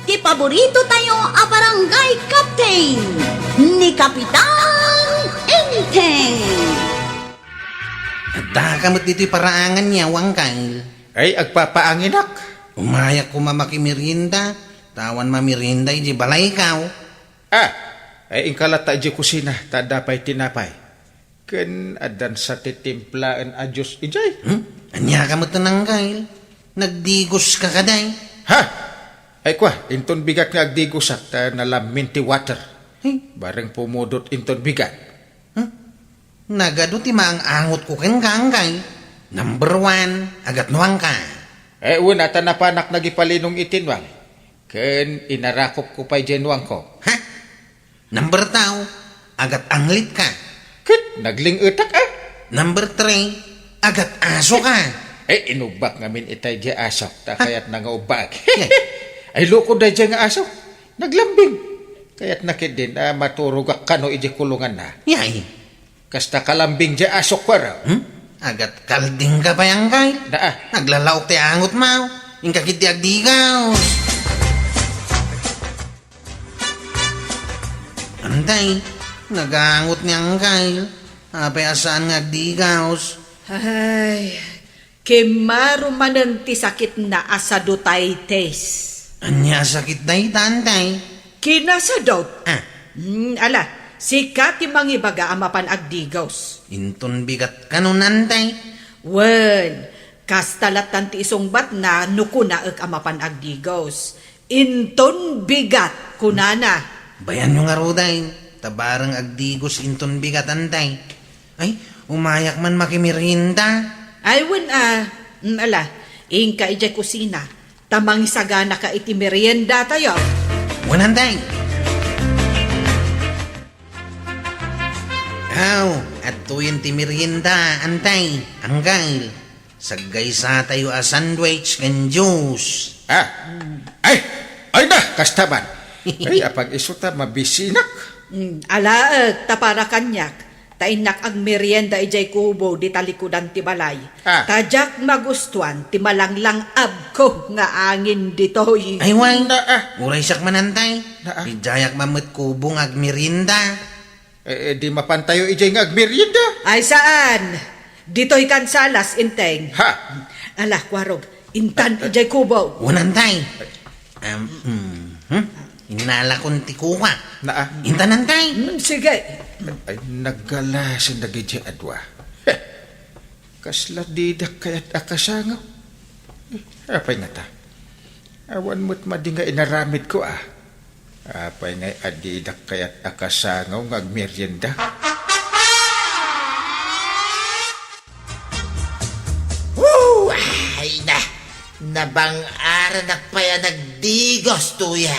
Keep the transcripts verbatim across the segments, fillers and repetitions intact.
Ti paborito tayo a barangay captain, ni Kapitan Enteng. Adda ka met ditoy paraangan niya, Wangkal. Ay, agpapaanginak. Umayak koma makimerienda, ta awan mamerienda iti balaykaw. Ah, ay, inka latta idiay kusina, ta adda pay tinapay. Ken addan sa ti timplaen a juice idiay. Hmm? Ania ka met, Angkal? Nagdigoska kadi? Ha? Ay kua, inton bigat nga agdigosak ta nalammin ti water. Ay. Bareng pumudot inton bigat. Hmm? Nagadu ti maang-angotko kenka, Angkal. Number one, agatnuangka. Eh, wen, ta napanak nagipalinong iti nuang. Ken inarakopko pay diay nuangko. Ha? Number two, agat-anglitka. Ket nagling-etak, ah. Number three, agat-asoka. Eh, inubbak ngamin itay diay asok, ta Ha? kayatna nga ubbak. Ay, loko daydiay nga asok. Naglambing. Kayatna ketdin a maturogak kano idiay kulonganna. Yay. Kasta kalambing diay asok, kuara. Hmm? Agat-kaldingka pay, Angkal. Naa. Naglalaok ti angotmo. Inka ketdi agdigaws. Antay, nagangot ni Angkal. Apay a saan nga agdigaws? Ay, kimmaro manen ti sakitna a sadutaitis. Ania a sakit dayta, Antay? Kinasadut. Ah. Hmm, ala, sika ti mangibaga a mapan agdigaws. Inton bigat kano, Antay? Wen, kasta lattan ti isungbatna no kunaek a mapan agdigaws. Inton bigat, kunana. Bayanyo ngaruden, ta bareng agdigaws inton bigat, Antay. Ay, umayak man makimerienda. Ay, wen, ah, mm, ala, inka idiay kusina, ta mangisaganaka iti meriendatayo. Wen, Antay. Aw, adtoyen ti merienda, Antay, Angkal. Saggaysatayo a sandwich ken juice. Ah. Ay! Ay na! Kasta man. Ay, apag-isu ta mabisinak. Mm, alaek, ta para kaniak, ta innak agmerienda idiay kubo di talikudan ti balay. Ah. Ta diak magustuan ti malanglang-abko nga angin ditoy. Ay, way. Naa. Uray siak man, Antay. Naa. Idiayak man met kubo nga agmerienda. Eh, eh, di mapantayo idiay nga agmerienda? Ay, saan? Ditoy kansalas, Enteng. Ha? Ala, kuarog. Intan idiay kubo. Wen, Antay. Em, mm, hmm? Innalakon ti kuka. Naa. Intan, Antay. Mm, sige. Ay, naggalas dagiti adua. Heh. Kasla didak kayat a kasangaw. Eh, apay ngata? Awan met madi nga inaramidko, ah. Apay ngay a didak kayat a kasangaw nga agmerienda? Woo! Ay na! Nabang-aranak pay a nagdigaws, tuya.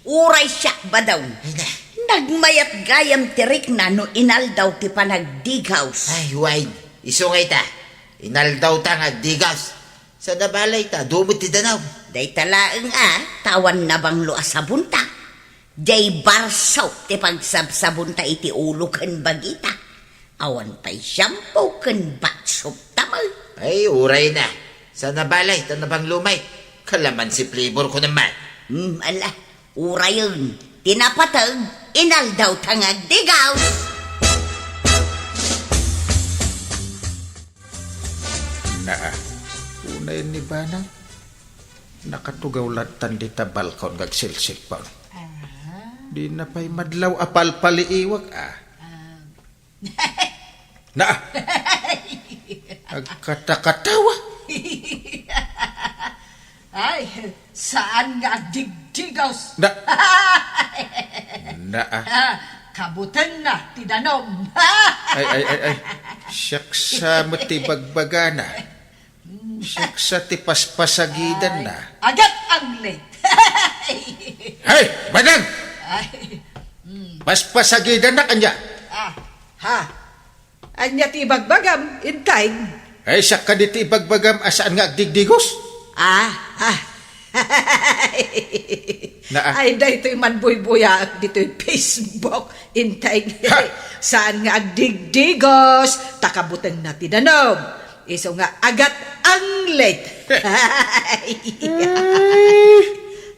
Uray siak, Badong. Ay na. Nagmayat gayam ti rikna no inaldaw ti panagdigaws. Ay, wine. Isu ngay ta. Inaldawta nga agdigaws. Saan a balay ta, adu met ti danum. Dayta laeng a, ta awan nabanglo a sabonta. Diay barso ti pagsabsabonta iti ulo ken bagita. Awan pay shampoo ken bath soap ta met. Ay, uray na. Saan a balay ta nabanglo met. Kalamansi flavor ko naman. Hmm, ala. Urayen, ti napateg, inaldawta nga agdigaws. Naa, unayen ni Banang, nakatugaw lattan dita balkon nga agsilsipon. Ah. Dina pay madlaw a palpaliiwak, ah. Ah. Naa! Agkatakatawa! Ay, saan nga agdigdigaws? Na-, naa. Ah, kabutenna ti danum. Ay, ay, ay, ay. Siak sa met ti bagbagana. Siak sa ti paspasagidanna. Ay, agat anglit. Hey, Badang! Ay, mm. Paspasagidannak ania? Ah, ha? Ania ti ibagbagam, Enteng? Ay, siak kadi ti ibagbagam a saan nga agdigdigaws? Ah, ah. Naa. Ay, daytoy man buybuyaek ditoy Facebook, Enteng. Ha? Saan nga agdigdigaws, ta kabutenna ti danum. Isu nga agat anglit. Ay,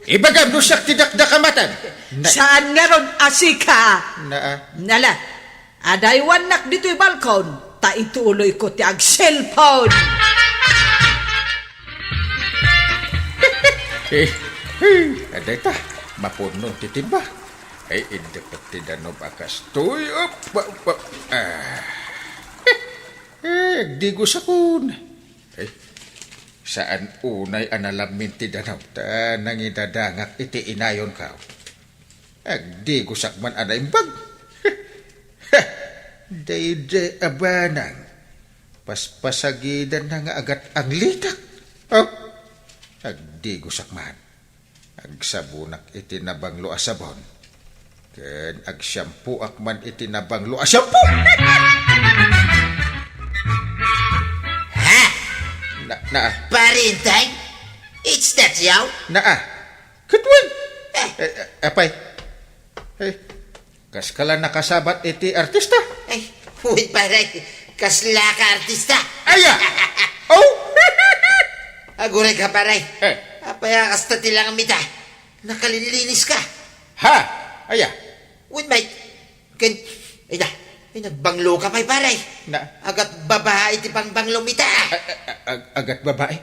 Ibagam no siak ti dakdakamaten. Na- Saan ngarud a sika? Naa. Nala, adaywannak ditoy balkon, ta ituloyko ti agselpon. Eh, eh, adayta, mapuno ti timba. Ay, indepet ti danum a kastoy. Op, op, op. Ah. Eh, agdigosakon. Eh, saan unay a nalammin ti danum ta nangidadangak iti inayonko. Agdigosak man a naimbag. Daydiay a banang. Paspasagidanna nga agat-anglitak. Oh, agdigosak man. Agsabonak iti nabanglo a sabon. Ken agsiampoak man iti nabanglo a siampo. Ha? Na, na, Pare Intay? It's that you? Naa. Ket wen. Eh. Eh, eh, apay. Eh, kas ka la nakasabat iti artista? Ay, wen, pare. Kasla ka artista? Aya! Oh! Aguray ka, pare. Eh. Apay a kasta ti langam ita? Nakalinlinis ka. Ha? Aya? Wen, mate. Ken, ay na, ay, nagbanglo ka pay, pare. Na- Agat babae ti pangbanglom ita. A-, a-, a-, agat babae?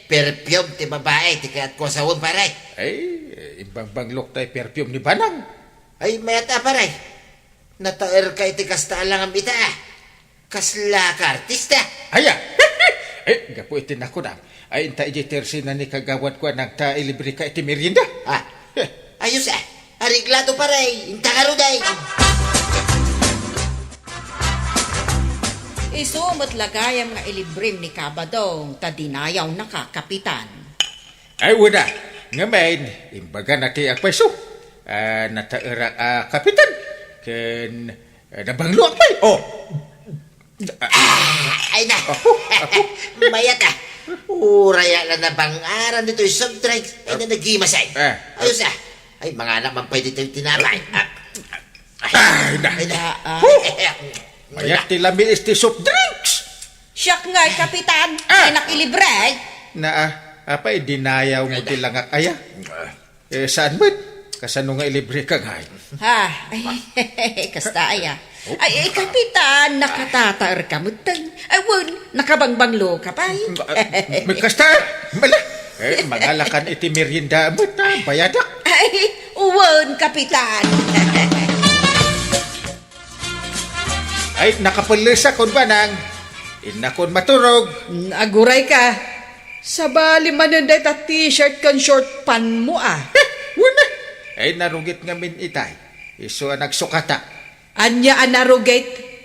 Perfume ti babae ti kayatko a sawen, pare. Ay, imbangbanglok tay perfume ni Banang. Ay, mayat a, pare. Nataer ka iti kasta a langam ita. Kasla ka artista? Aya! Eh, gapu iti nakunam, ay inta idiay tersena ni kagawad ko a nagta ilibre ka iti merienda. Ah, Eh, ayos, ah. Areglado, pare. Inta ngarud, ay. Isu met la gayam nga ilibrem ni Kabadong ta dinayawnaka, Kapitan. Ay, wala. Ngamin, imbagana ti agpayso. Ah, nataerak a kapitan. Ken, eh, nabangloak pay. Oh. Ah, ay na. Apo, apo. Mayat, ah. Uray a la nabangaran ditoy soft drinks. Ay na nagimasay. Ah. Ayos, ah. Ay, manganak man pay ditoy tinapay. Ah. Ay na. Ay na. Ah, ah. Huh! Mayat ti lamiis ti soft drinks. Siak ngay, Kapitan. Ah. Ay, nakilibre, ay. Na, ah, apay, dinayaw mo ti langak, aya? Eh, saan met? Kasano nga ilibre ka ngay? Ha? Ay, kasta, aya. Oh. Ay, eh, Kapitan, nakatataer ka met. Ay, wen, nakabangbanglo ka pay. Ah, may kasta, mala. Eh, mangalakan iti merienda met, ah, bayadak. Ay, wen, Kapitan. Ay, nakapellesak, kun Banang. Innakon maturog. Mm, aguray ka. Sabali manen dayta t-shirt ken short pant mo, ah. Wen, ah. Ay, narugit ngamin itay. Isu a nagsukatak. Ania a narugit?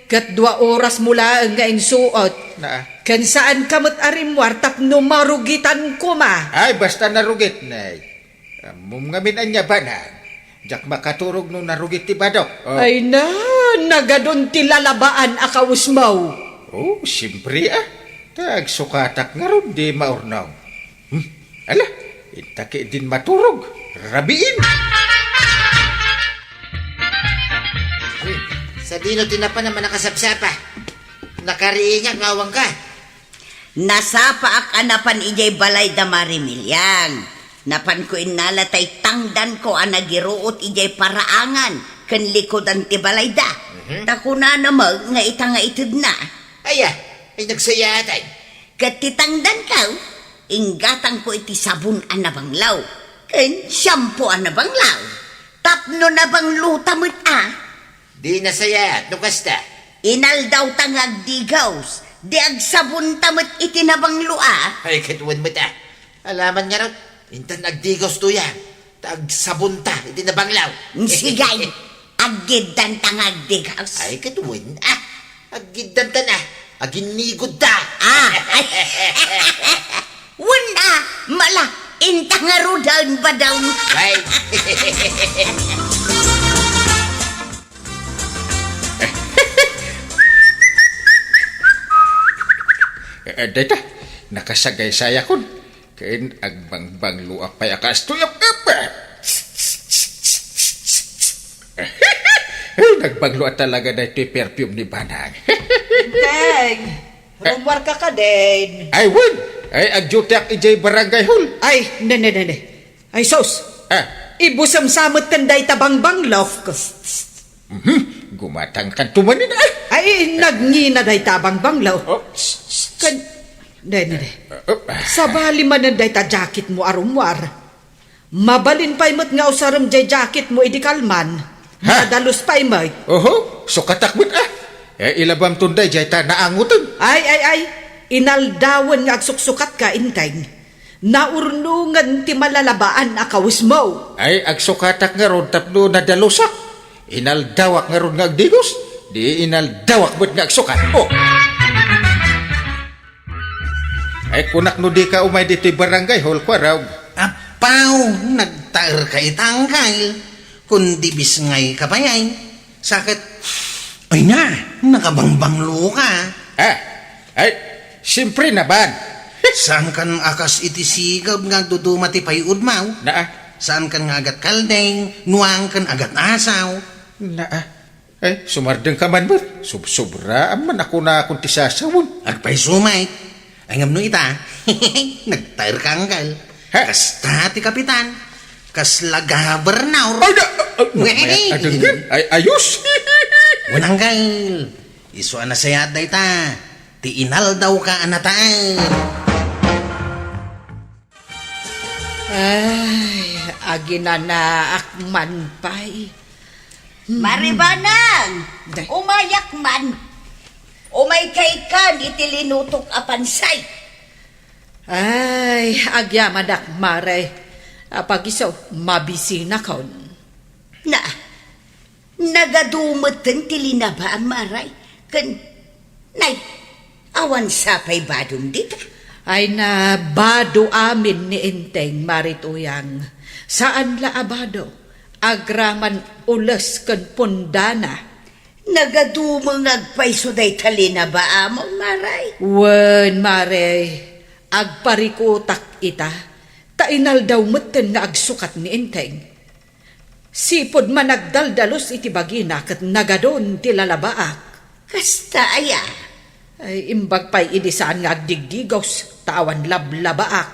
Ket dua oras mo laeng nga insuot. Naa. Ken saan ka met a rimmuar tapno marugitan koma. Ay, basta narugit, nay. Ammom ngamin ania, Banang. Diak makaturog no narugit ti badok. Oh. Ay na, nagadun ti lalabaan a kawesmo. Oh, siempre, ah. Ta agsukatak ngarud, di maurnong. Hmm, ala, inta ketdin maturog. Rabiin. Hmm, sadino ti napan a manakasapsapa? Nakariingak nga awan ka. Nasapaak a napan idiay balay da Mari Miliang. Napanko innala tay tangdanko a nagiruot idiay paraangan ken likudan ti balayda. Mhm. Ta kunana met nga ita nga itedna. Aya, ay nagsayaatan. Ket ti tangdanko, inggatangko iti sabon a nabanglaw ken shampoo a nabanglaw. Tapno nabanglota met a. Di nasayaat no kasta. Inaldawta nga agdigos, di agsabonta met iti nabanglo a. Ay, ket wen met a. Alaman ngarud, intan agdigos toya, ta agsabonta iti nabanglaw. Sige, aggiddanta nga agdigos. Ay, ket wen a. Aggiddanta na. Aginnigudta. Ah, ay. Wen a, mala, inta ngaruden, Badong. Ay. Eh, dayta, nakasagaysayakon. Ken agbangbanglo a pay a kastoy a pepe. Eh, nagbanglo a talaga daytoy perfume ni Banang. Teng, rummuar ka kadin. Ay, wen. Ay, agdiotiak idiay barangay hall. Ay, nene, nene. Ay sus! Ah. Ibusem sa metten dayta bangbanglok. Mhm. Gumatangkanto manen, ah. Ay, nagngina dayta bangbanglo. Oh, s-, s-, Kan, dayna, day. Oh, oh. Sabali manen dayta jacketmo a rummuar. Mabalin pay met nga usarem jay jacketmo idi kalman. Ha? Nadalus pay met. Oho, sukatak met, ah. Eh, ilabamton dayjay ta naangoten. Ay, ay, ay. Inaldawen nga agsuksukatka, Enteng. Naurnongen ti malalabaan a kawesmo. Ay, agsukatak ngarud tapno nadalusak. Inaldawak ngarud nga agdigos. Di inaldawak met nga agsukat. Oh. Ay, kunak no dika umay ditoy barangay hall, Kuarog. Apaw, nagtaerka ita, Angkel. Kundi bisngayka pay ay. Saket, ay na, nakabangbangloka. Ah, ay, siyempre naman. Saankan a kas iti sigeb nga agduduma ti pay-udmo? Naa. Saankan nga agat kaldeng, nuangken agat asaw? Naa. Ay, sumardengka man met. Sub-, sobraan man a kunakon ti sasawem. Agpayso met. Ay, ngem no ita, nagtaerka, Angkel. Ha? Kasta ti kapitan. Kasla gobernador. Ay, da-, ah, ah, Wey. Mayat a denggen. Ay, ayos. Wen, Angkel. Isu a nasayaat dayta. Ti inaldawka a nataer. Ay, aginanaak man pay. Mari Banang, day. Umayak man. Umaykay kan iti linutok a pansay. Ay, agyamanak, Mare. Apag-isu, mabisinakon. Na, nagadu metten ti linabaam, Mare. Ken, nay, awan sa pay badom dita? Ay na, bado amin ni Enteng, Mare Tuyang. Saan la a bado. Agraman ules ken pundana. Nagadu met nga agpayso dayta linabaamon, Mare. Wen, Mare, agparikutak ita, ta inaldaw metten nga agsukat ni Enteng. Sipud man agdaldalus iti bagina ket nagadun ti lalabaak. Kasta aya? Ay, imbag pay idi saan nga agdigdigos, ta awan lablabaak.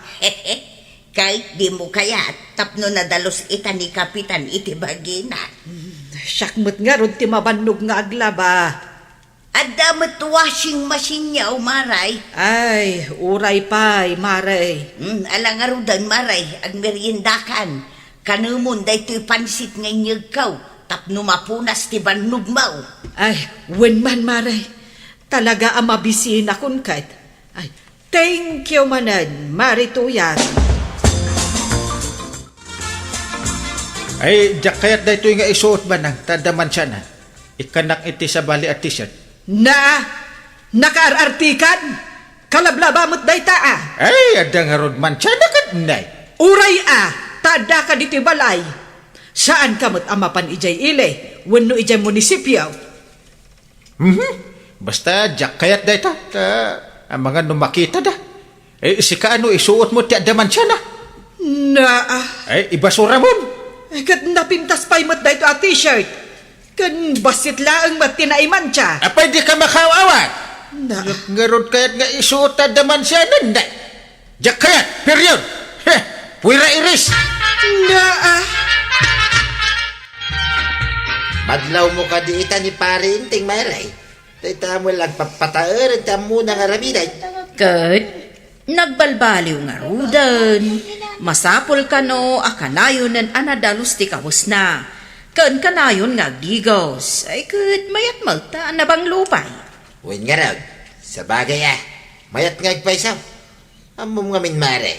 Ket dimo kayat tapno nadalus ita ni Kapitan iti bagina. Hmm, siak met ngarud ti mabannog nga aglaba. Adda met washing machine-yo, Mare. Ay, uray pay, Mare. Hmm, ala ngaruden, Mare, agmeriendakan. Kanemon daytoy pansit nga inyegko tapno mapunas ti bannogmo. Ay, wen man, Mare. Talaga a mabisinakon ket. Ay, thank you manen, Mare Tuyang. Ay, diak kayat daytoy nga isuot, Banang, ta adda mansiana. Ikkannak iti sabali a t-shirt. Na, nakaar-artikan? Kalablaba met dayta a. Ay, adda ngarud mansiana ket nay. Uray a, ta addaka ditoy balay. Saanka met a mapan idiay ili wenno idiay munisipio. Mhm. Basta diak kayat dayta, ta amangan no makitada. Eh, sika, ano, isuotmo ti adda mansiana? Naa. Eh, ibasuramon. Eh, ket napintas pay met daytoy a t-shirt. Ken bassit laeng met ti naimansia. Apay, dika makaaw-awat? Naa. Ngarud kayat nga isuot ti adda mansiana, nay. Diak kayat, period. Heh, puwera iris. Naa. Madlawmo kadi ita ni Pare Enteng, Mare. Dayta met la agpapataeren ti ammona nga aramiden. Ket nagbalbaliw ngaruden. Masapul kano a kanayonen a nadalus ti kawesna. Ken kanayon nga agdigos. Ay, ket mayat met ta nabanglo pay. Wen ngarud, sabagay a, mayat nga agpayso. Ammom ngamin, Mare,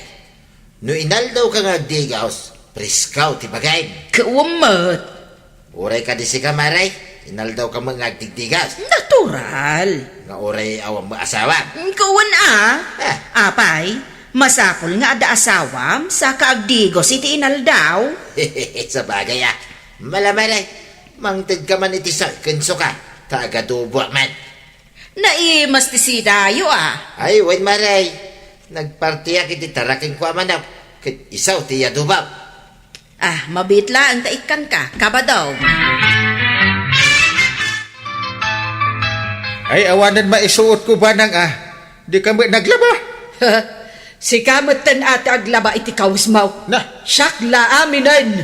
no inaldawka nga agdigos, presko ti bagim. Ket wen met. Uray kadi sika, Mare, inaldawka met nga agdigdigos. Natural. Nga uray awan met asawam. Ket wen a. Ah. Apay, masapul nga adda asawam, saka agdigos iti inaldaw. Sabagay a. Ala, Mare, mangtedka man iti soy ken suka, ta agaduboak man. Naimas ti sidayo a. Ay, wen, Mare. Nagpartiak iti tarakenko a manok, ket isu ti iadubok. Ah, mabiit laeng ta ikkanka, kabadong. Ay, awanen maisuotko, Banang a. Dika met naglaba. Sika metten a ti aglaba iti kawesmo. Na. Siak la aminen.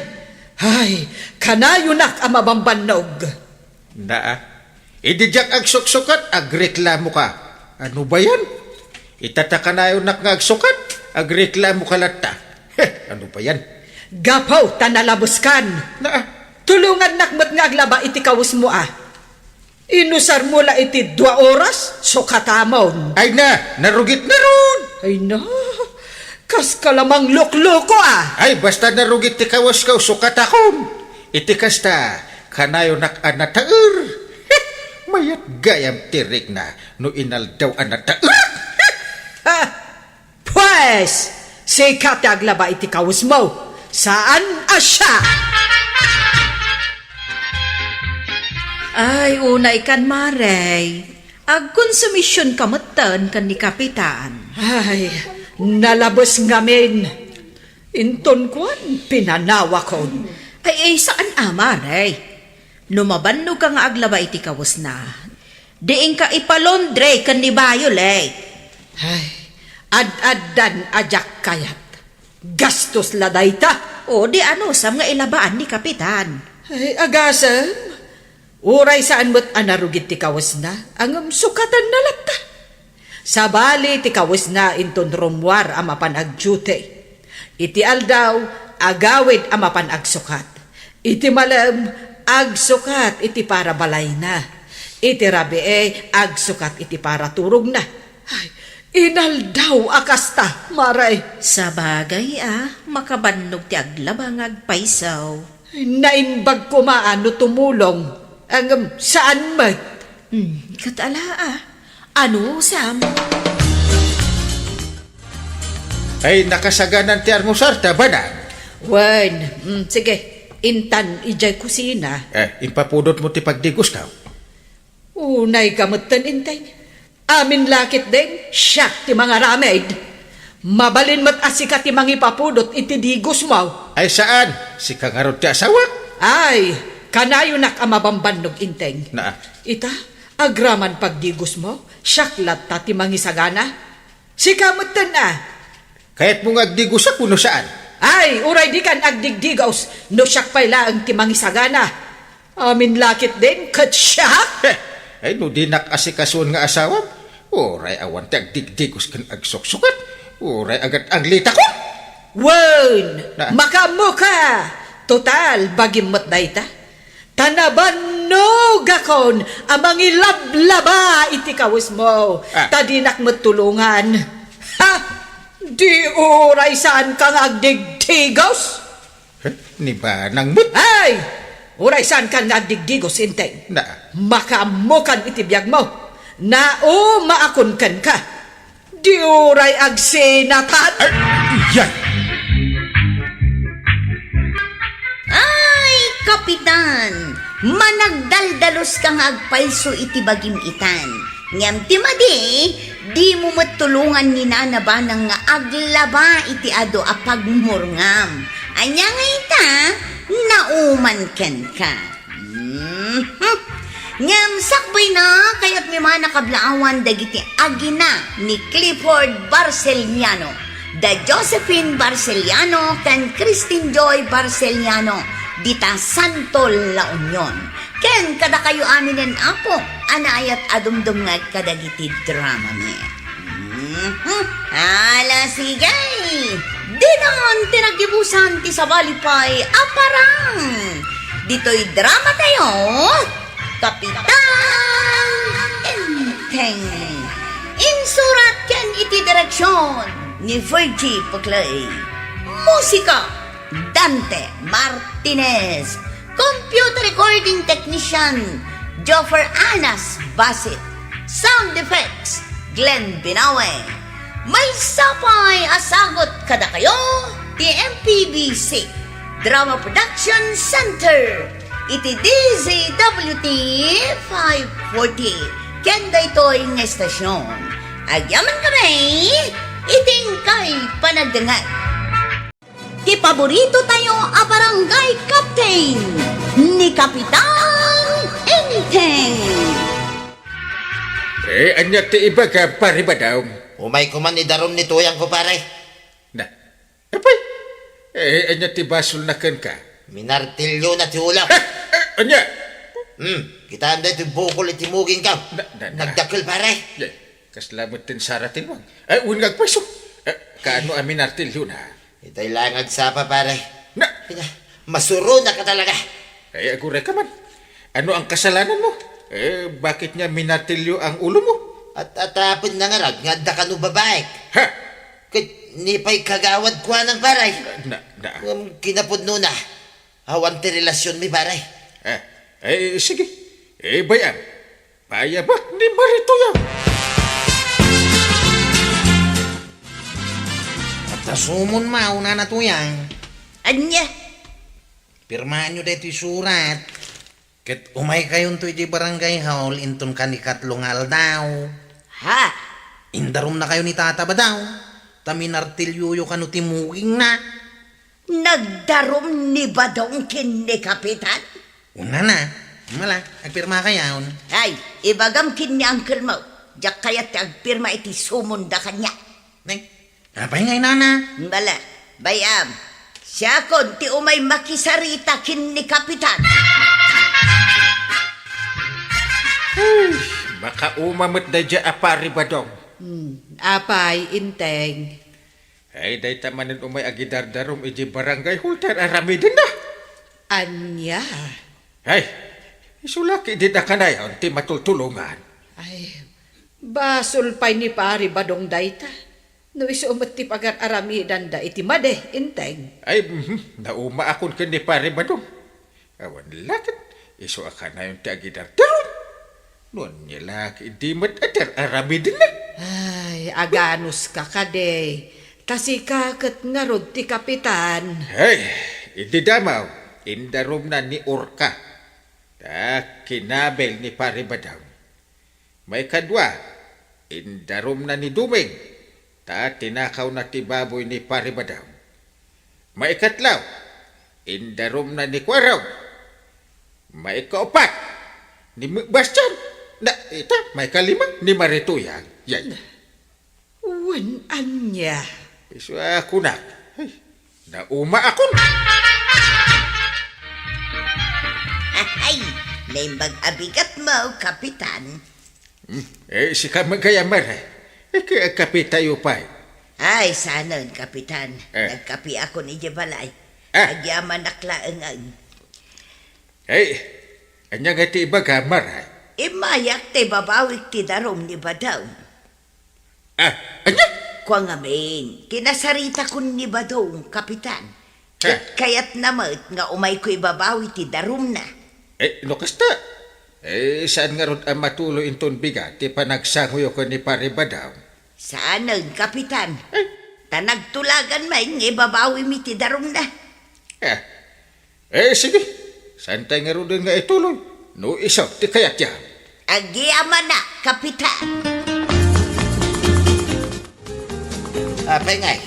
Ay, kanayonak a mabambannog. Naa. Idi diak agsuksukat, agreklamoka. Ano ba yan? Ita ta kanayonak nga agsukat, agreklamoka latta. Heh, ano ba yan? Gapu ta nalabeskan. Naa. Tulongannak met nga aglaba iti kawesmo a. Inusarmo la iti dua oras, sukatamon. Ay na, narugit na run. Ay na, kaska la manglukloko a. Ay, basta narugit ti kawesko, sukatakon. Iti kasta, kanayonak a nataer. Mayat gayam ti rikna no inaldaw a nataer. Ha! Pues, sika ti aglaba iti kawesmo. Saan a siak? Ay, unay kan, Mare. Agkonsumision ka metten ken ni Kapitan. Ay, nalabes ngamin. Inton kuan, pinanawakon. Ay, ay, saan a, Mare? No mabannog ka nga aglaba iti kawesna, diin ka ipalaundry ken ni Violet. Ay, ad-addan a diak kayat. Gastos la dayta. O, di anusam nga ilabaan ni Kapitan. Ay, agasem. Uray saan met a narugit ti kawesna, ngem sukatenna latta. Sabali ti kawesna inton rummuar a mapan agduty. Iti aldaw, agawid a mapan agsukat. Iti malem, agsukat iti para balayna. Iti rabii, agsukat iti para turogna. Ay, inaldaw a kasta, Mare. Sabagay a, makabannog ti aglaba nga agpayso. Naimbag koma a no tumulong, ngem saan met. Hmm, ket ala a. Anusam? Ay, nakasaganan ti almusar ta, Banag. Wen, mm, sige, intan idiay kusina. Eh, impapudotmo ti pagdigosko. Unay ka metten, Enteng. Amin la ketdin, siak ti mangaramid. Mabalin met a sika ti mangipapudot iti digosmo. Ay saan, sika ngarud ti asawak. Ay, kanayonak a mabambannog, Enteng. Naa. Ita, agraman pagdigosmo, siak latta ti mangisagana. Sika metten a. Kayatmo nga agdigosak wenno saan? Ay, uray dikan agdigdigos no siak pay laeng ti mangisagana. Amin la ketdin ket siak? Heh, ay no dinak asikasuon nga asawam, uray awan ti agdigdigos ken agsuksukat, uray agat-aglitakon. Wen, Na- makaammoka. Total, bagim met dayta. Ta nabannogakon a mangilablaba iti kawesmo, Ah. ta dinak met tulongan. Ha! Di uray saanka nga agdigdigos? Eh, ni Banang met. Ay! Uray saankan nga agdigdigos, Enteng. Na. Makaammokan iti biagmo. Naumaakon kenka. Di uray agsinatan. Ay, yan. Ay, Kapitan, managdaldalos ka nga agpayso iti bagim itan. Ngem ti madi, dimo met tulongan ni Nana Banang nga aglaba iti adu a pagmurngam. Ania nga ita, nauman kenka. Mhm. Ngem sakbayna, kayatmi man a kablaawan dagiti agina ni Clifford Barceliano, da Josephine Barceliano, ken Christine Joy Barceliano, dita Santo La Union. Ken kadakayo aminen, Apo, a naayat a dumdumngeg kadagiti dramami. Mhm. Ala, sige! Ditan ti naggibusan ti sabali pay a parang. Ditoy drama tayo, Kapitan Enteng. Insurat ken iti direksyon ni Virgie Puclay. Musika, Dante Martinez. Computer recording technician, Joffer Anas Basit. Sound effects, Glenn Binawe. Maysa pay a sagut kadakayo ti M P B C Drama Production Center iti D Z W T five forty ken daytoy nga estasion. Agyamankami iti inkay panagdengngeg. Ti paborito tayo a barangay captain, ni Kapitan Enteng. Eh, ania ti ibaga, Pari Badong? Umayko man idarum ni tuyangko, pare. Na, apay? Eh, ania ti basolna kenka? Minartiliona ti ulo. Eh, eh, ania? Hmm, kitaem daytoy bukol iti mugingko. Na, na, na. Nagdakkel, pare. Yay, kasla met ti saratiluang. Eh, wen nga agpayso. Eh, kaano a minartiliona? Itay laeng agsapa, pare. Na! Ina, masuronaka talaga. Eh, aguray ka man. Ano ang kasalanan mo? Eh, bakit nga minartilyo ang ulo mo? At atapen na ngarud nga adda kano babaek. Ha? Ket ni pay kagawad kuanang, pare. Na, na. Um, kinapudno na. Awan ti relasyonmi, pare. Eh, eh, sige. Eh, bay-am. Payabak ni Mari Tuyang. Adda sumon, Nana Tuyang. Ania? Pirmaanyo daytoy surat. Ket umaykayonto idiay barangay hall inton kanikatlo nga aldaw. Ha? Indarumnakayo ni Tata Badaw, ta minartilyoyo kano ti mugingna. Nagdarum ni Badong ken ni Kapitan? Unana, mala, agpirmakayon. Ay, ibagam ken ni uncle mo, diak kayat ti agpirma iti sumonda kaniak. Nay, apay ngay, Nana? Mala, bay-am, siakon ti umay makisarita ken ni Kapitan. Ay, makauma met daydiay a Pari Badong. Hmm, apay, Enteng? Ay, dayta manen umay agidardarum idiay barangay hall ta ar-aramidenna. Ania? Ay, isu la ketdi a kanayon ti matultulongan. Ay, basol pay ni Pari Badong dayta. No isu met ti pagar-aramidanda iti madi, Enteng. Ay, mhm, naumaakon ken ni Pari Badong. Awan la ket isu a kanayon ti agidardarum. No ania la ket idi met a ar-aramidenna. Ay, aganuska kadi. Ta sika ket ngarud ti kapitan. Ay, idi damaw, indarumna ni Orca. Ta kinabil ni Pari Badong. Maikadua, indarumna ni Duming, ta tinakawna ti baboy ni Pari Badong. Maikatlo, indarumna ni Kuarog. Maikaupat, ni M-, Bastian. Na, ita, maikalima, ni Mari Tuyang. Yay. Wen ania? Isu a kunak. Ay, naumaakon. Ay, naimbag a bigatmo, Kapitan. Hmm, eh, sika met gayam, Mare. Eh, kay agkapitayo pay. Ay, saanen, Kapitan. Eh. Nagkapiakon idiay balay. Ah. Agyamanak laengen. Eh, ania ngay ti ibagam, Mare? Immayak ta ibabawik ti darum ni Badong. Ah, ania? Kua ngamin, kinasaritakon ni Badong, Kapitan. Ket kayatna met nga umayko ibabawi ti darumna. Eh, no kasta, eh, saan ngarud a matuloy inton bigat ti panagsangoyo ken ni Pari Badong? Saanen, Kapitan. Eh? Ta nagtulagan met nga ibabawimi ti darumna. Eh, Eh, sige. Saantay ngaruden nga ituloy, no isu ti kayatyo. Agyamanak, Kapitan. Apay ngay,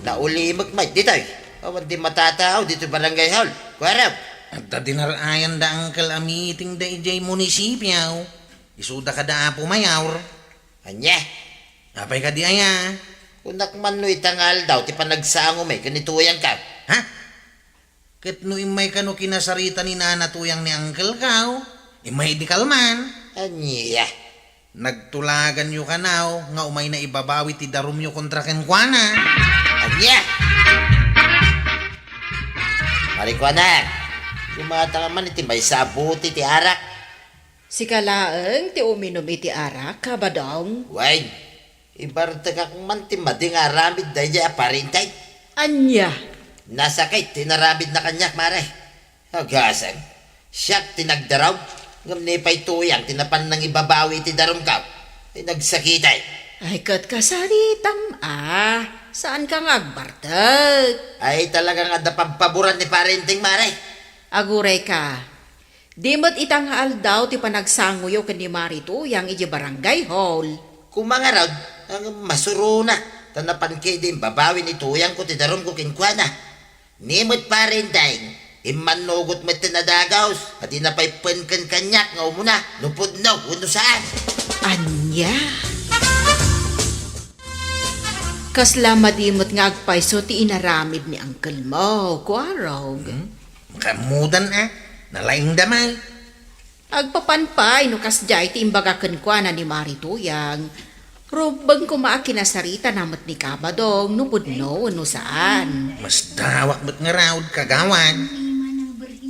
naulimek met ditoy. Awan ti matatao ditoy barangay hall. Kuarog. Adda dinar-ayan da Uncle a meeting da idiay munisipio. Isuda kada Apo Mayor. Ania? Apay kadi aya? Kunak man no ita nga aldaw ti panagsangomi ken ni Tuyangko. Ha? Ket no immay kano kinasarita ni Nana Tuyang ni Uncle ko, immay idi kalman. Ania? Nagtulaganyo kano nga umayna ibabawi ti darumyo kontra kenkuana. Ania? Marikuana, gumata ka man iti maysa a bote ti arak. Sika laeng ti uminum iti arak, Kabadong? Wen, ibartekak man ti madi nga aramid daydiay a parenteng. Ania? Nasakit ti inaramidna kaniak, Mare. Agasem, siak ti nagdarum, ngem ni pay Tuyang ti napan nangibabawi iti darumko. Ay, nagsakit ay. Ay, ket kasaritam a, saanka nga agbartek? Ay, talaga nga adda pagpaboran ni parenteng, Mare. Agurayka, di met ita nga aldaw ti panagsangoyo ken ni Mari Tuyang idiay barangay hall. Koma ngarud, ngem masuronak, ta napan ketdi imbabawi ni Tuyangko ti darumko kenkuana. Ni met parenteng, immannugot met ti nadagus, a dina pay penken kaniak nga umuna, no pudno wenno saan. Ania? Kasla madi met nga agpayso ti inaramid ni uncle mo, Kuarog. Hmm? Makaammodan a, nalaingda may. Agpapan pay no kasdiay ti imbaga kenkuana ni Mari Tuyang. Rumbeng koma a kinasaritana met ni Kabadong no pudno wenno saan. Masdawak met ngarud, kagawad.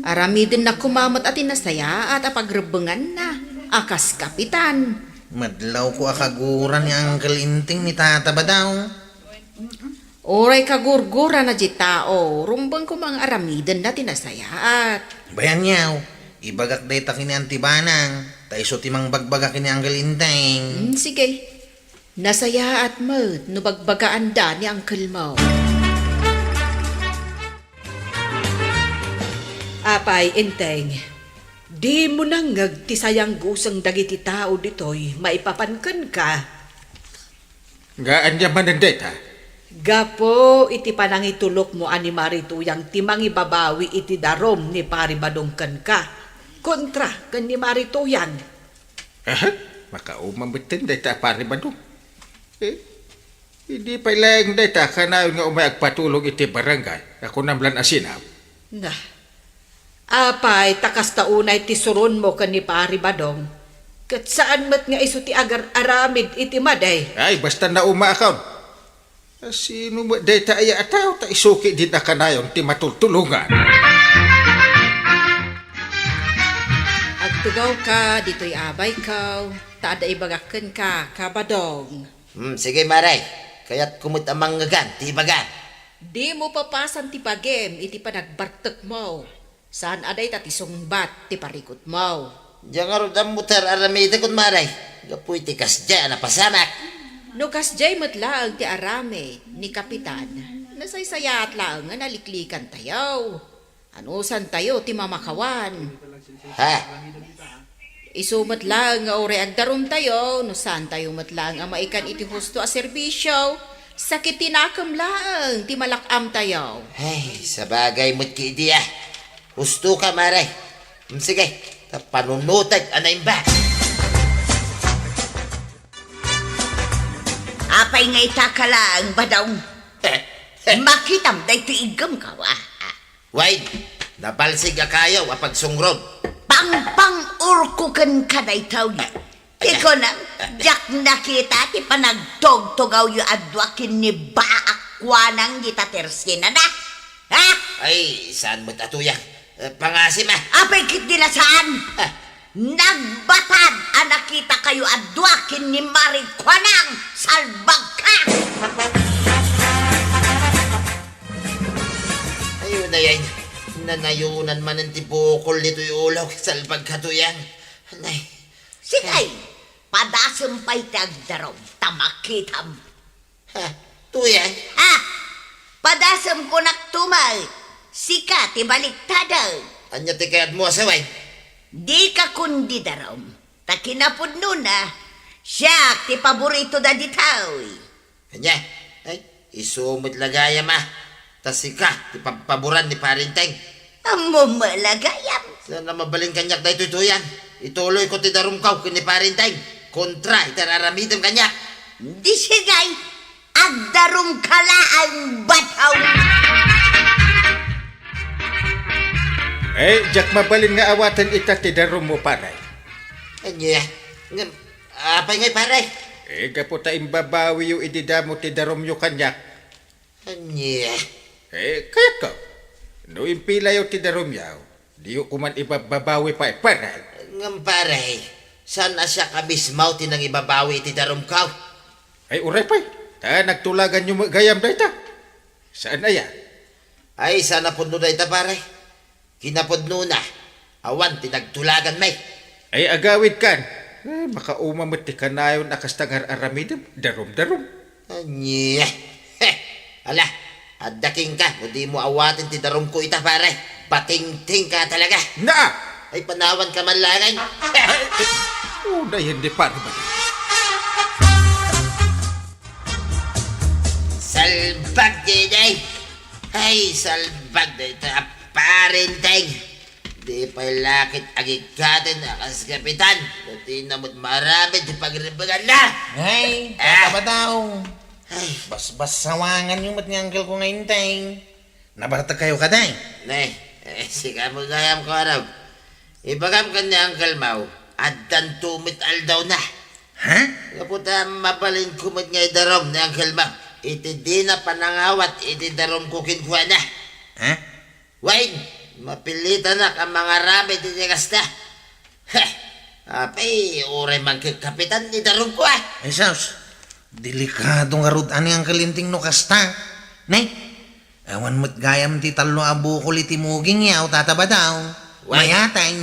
Aramidenna koma met a ti nasayaat a pagrebbenganna a kas kapitan. Madlawko a kagura ni Uncle Enteng ni Tata Badong. Uray kagurgurana diay tao, rumbeng koma nga aramidenna ti nasayaat. Bay, aniaw, ibagak dayta ken ni Auntie Banang, ta isu ti mangbagbaga ken ni Uncle Enteng. Hmm, sige. Nasayaat met no bagbagaanda ni uncle mo. Apay, Enteng, dimo nangngeg ti sayangguseng dagiti tao ditoy maipapan kenka? Nga ania manen dayta? Gapu iti panangitulokmo a ni Mari Tuyang ti mangibabawi iti darum ni Pari Badong kenka, kontra ken ni Mari Tuyang. Aha, makauma metten dayta a Pari Badong. Eh, idi pay laeng dayta a kanayon nga umay agpatulong iti barangay a kunam lan a sinaw. Na, apay ta kasta unay ti suronmo ken ni Pari Badong, ket saan met nga isu ti agar-aramid iti madi? Ay, basta naumaakon. Sino met dayta aya a tao ta isu ketdin a kanayon ti matultulongan? Agtugawka ditoy, abayko, ta adda ibagak kenka, Kabadong. Hmm, sige, Mare. Kayatko met a mangngegan ti ibagam. Dimo papasan ti bagim iti panagbartekmo. Saan a dayta ti sungbat ti parikutmo. Diak ngarud ammo ti ar-aramidek, Mare. Gapu iti kasdiay a napasamak. No kasdiay met laeng ti aramid ni Kapitan, nasaysayaat laeng nga naliklikantayo. Anusantayo ti mamakawan. Ha? Isu met laeng nga uray agdarumtayo, no saantayo met laeng a maikan iti husto a serbisio, sakit ti nakem laeng ti malak-amtayo. Ay, sabagay met ketdi a. Husto ka, Mare. Mm, sige, ta panunotek a naimbag. Apay nga ita ka laeng, Badong? Makitam daytoy iggemko, a. Wen, nabalsig a kayo a pagsungrod. Pangpang-urko kenka daytoy. Ti kunam, diak nakita ti panagtugtugawyo a dua ken ni Baak Kuanang dita tersenana. Ha? Ay, saan met a Tuyang? Eh, pangasim a. Apay ketdi la saan? Ah. Nagbatad a nakitakayo a dua ken ni Mari Kuanang, salbagka! Ayun, ay, ay. Nanayonan manen ti bukol ditoy ulok. Salbagka, Tuyang. Nay. Sige, padasem pay ti agdarum, ta makitam. Ha? Tuyang? Ha? Padasem, kunak, tumay. Sika ti baliktaden. Ania ti kayatmo a sawen? Dika kundi darum. Ta kinapudnona, siak ti paborito dagitoy. Ania? Ay, isu met la gayam a. Ta sika ti pabpaboran ni Pari Enteng. Ammom la gayam. Saan a mabalin kaniak daytoy, Tuyang. Ituloyko ti darumko ken ni Pari Enteng. Kontra iti ar-aramidem kaniak. Di sige, agdarumka laeng, Badong. Eh, diak mabalin nga awaten ita ti darummo, pare. Ania? Ngem, apay ngay, pare? Eh, gapu ta imbabawiyo idi damo ti darumyo kaniak. Ania? Eh, kayatko. No impilayo ti darumyo, diyo koman ibabbabawi pay, pare. Ngem, pare, saan a siak a mismo ti nangibabawi iti darumko? Ay, uray pay. Ta nagtulaganyo met gayam dayta. Saan aya? Ay, saan a pudno dayta, pare. Kinapudnona, awan ti nagtulaganmi. Ay, agawidkan. Eh, makauma met ti kanayon a kasta nga ar-aramidem, darum-darum. Ania? Heh! Ala, adda kenka, no dimo awaten ti darumko ita, pare. Patingtingka talaga. Naa! Ay, panawanka man laeng. Ay, unayen di pare ba? Salbag, Diday! Ay, salbag dayta a Pari Enteng! Di pay la ket agikkaten a kas kapitan, no dina met maaramid ti pagrebbenganna! Ay, ah! Tata Badong! Ay, basbassawanganyo met ni uncle ko nga Enteng. Nabartek kayo kadi? Ne, eh, sika met gayam, Kuarog. Ibagam ken ni uncle mo, addanto met aldawna. Ha? Gapu ta mabalinko met nga idarum ni uncle mo iti dina panangawat iti darumko kenkuana. Ha? Wen, mapilitanak a mangaramid iti kasta. Heh, apay, uray man ket kapitan ni darumko, a. Ay, sus, delikado ngarud ni Uncle Enteng no kasta. Ne? Awan met gayam ti tallo a bukol iti mugingyo, Tata Badong. Wen. Mayatay.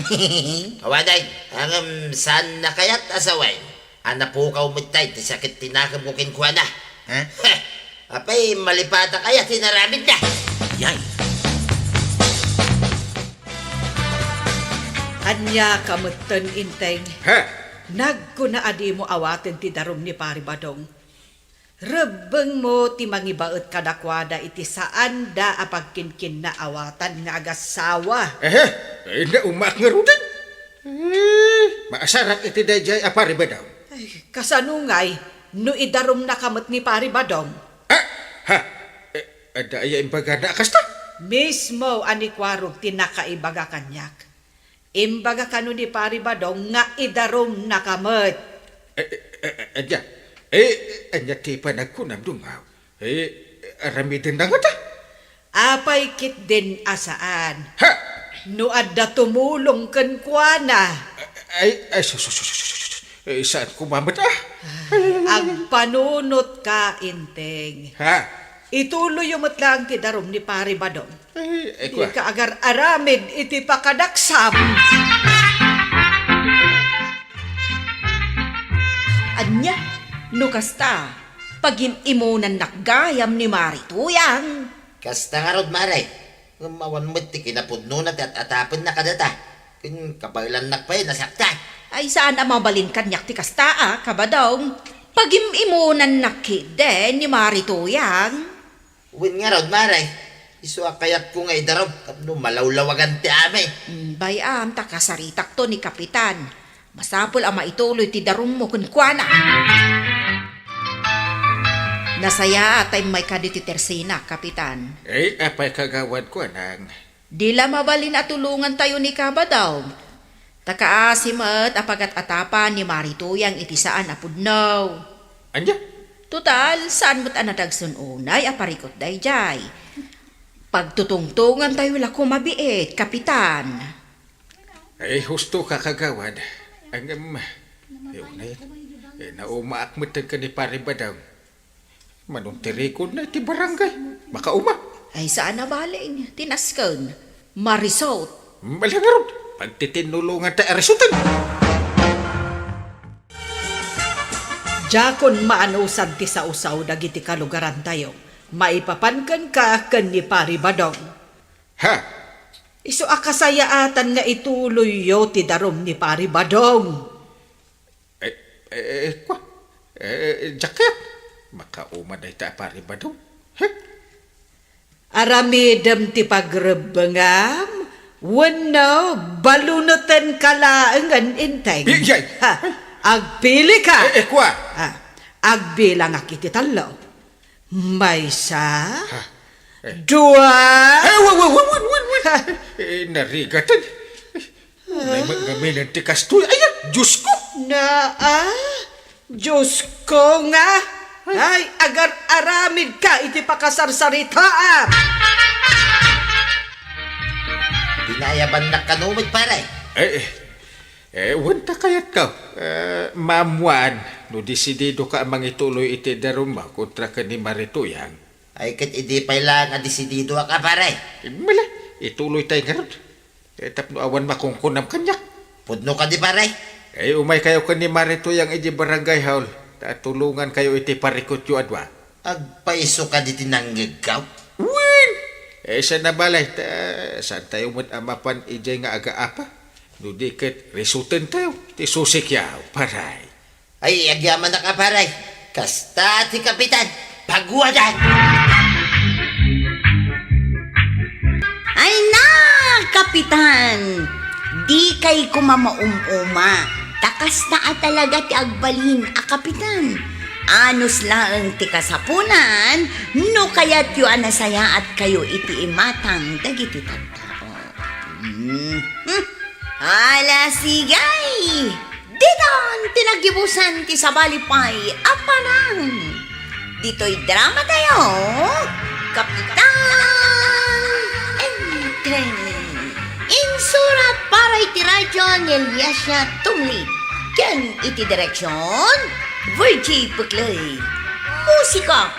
Awanen, ngem saan na kayat a sawen a napukaw met tay ti sakit ti nakemko kenkuana. Ha? Heh, apay, malipatak aya ti inaramidna? Yay. Ania ka metten, Enteng? Ha? Nagkuna a dimo awaten ti darum ni Pari Badong. Rebbengmo ti mangibaet kadakuada iti saanda a pagkinkinnaawatan nga agassawa. Ehe, ay, naumaak ngaruden. Eh, maasarak iti daydiay a Pari Badong. Ay, kasano ngay no idarumnaka met ni Pari Badong? Ah, ha? Eh, adda aya imbagana a kasta? Mismo a ni Kuarog ti nakaibaga kaniak. Imbaga kano ni Pari Badong nga idarumnaka met. Eh, eh, eh, eh, ania? Eh, ania ti panagkunam, Dungaw? Eh, aramidenna ngata? Apay ketdin a saan? Ha? No adda tumulong kenkuana. Ay, ay, sus, sus, sus, sus, sus. Eh, saan koma met, ah? Agpanunotka, Enteng. Ha? Ituloyyo met laeng ti darum ni Pari Badong. Ay, ay, kua. Dika agar-aramid iti pakadaksam. Ania? No kasta, pagim-imonannak gayam ni Mari Tuyang. Kasta ngarud, Mare. Ngem awan met ti kinapudnona ti at-atapenna kadata. Ken kabaelannak pay nasaktan. Ay, saan a mabalin kaniak ti kasta a, Kabadong. Pagim-imonannak ketdi ni Mari Tuyang. Wen ngarud, Mare. Isu a kayatko nga idarum tapno malawlawagan ti amin. Mm, bay-am ta kasaritakto ni Kapitan. Masapul a maituloy ti darummo kenkuana. Nasayaat ta immayka ditoy tersina, Kapitan. Ay, apay kagawad, kuanang? Di la mabalin a tulongantayo ni Kabadong. Ta kaasi met a pagat-atapan ni Mari Tuyang iti saan a pudno. Ania? Total, saan met a nadagsen unay a parikut daydiay. Pagtutungtongantayo la koma biit, Kapitan. Ay, husto ka, kagawad. Ngem, ay, unay, eh, naumaak met ken ni Pari Badong. Manong ti rekodna iti barangay. Makauma. Ay, saan a balin. Tinasken. Marisot. Mala ngarud. Pagtitinnulongan ta a risuten. Diakon maanusad ti sausaw dagiti kalugarantayo. Maipapan kenka ken ni Pari Badong. Ha? Isu a kasayaatan nga ituloyyo ti darum ni Pari Badong. Eh, eh, eh, kua? Eh, eh, diak kayat. Makauma dayta a Pari Badong. He? Aramidem ti pagrebbengam, wenno balunetenka laengen, Enteng? Iyay! Ha, agpilika! Eh, eh, kua? Ah, agbilangak iti tallo. Maysa, ha? Eh. Dua. Eh, wa, wa, wa, wa, wa, wa. Eh, narigaten. Nay, magngaminan ti kastoy. Ay, ah, Diyos ko! Naa, Diyos ko nga. Ay, agar-aramid ka iti pakasarsaritaam. Dinayabannak kano met, pare? Eh, eh. Eh, wen ta kayatko, eh, maammuan no desididoka a mangituloy iti darummo kontra ken ni Mari Tuyang. Ay, ket idi pay laeng a desididoak a, pare. Mala, ituloytay ngarud. Eh, tapno awan makunkunam kaniak. Pudno kadi, pare? Eh, umaykayo ken ni Mari Tuyang idiay barangay hall, ta tulongankayo iti parikutyo a dua. Agpayso kadi ti nangngegko? Wen! Eh, saan a balay, ta saantayo met a mapan idiay nga agaapa? No di ket, risutentayo ti susikyaw, pare. Ay, agyamanak a, pare. Kasta ti kapitan, paguadan! Ay na, kapitan! Dikay koma maum-uma, ta kasta a talaga ti agbalin a kapitan. Anus laeng ti kasapulan no kayatyo a nasayaatkayo iti imatang dagiti tattao. Mhm. Ala, sigay! Ditan ti naggibusan ti sabali pay a parang. Ditoy drama tayo, Kapitan Enteng. Insurat para iti radyo ni Eliasia Tumli. Ken iti direksyon, Virgie Puclay. Musika,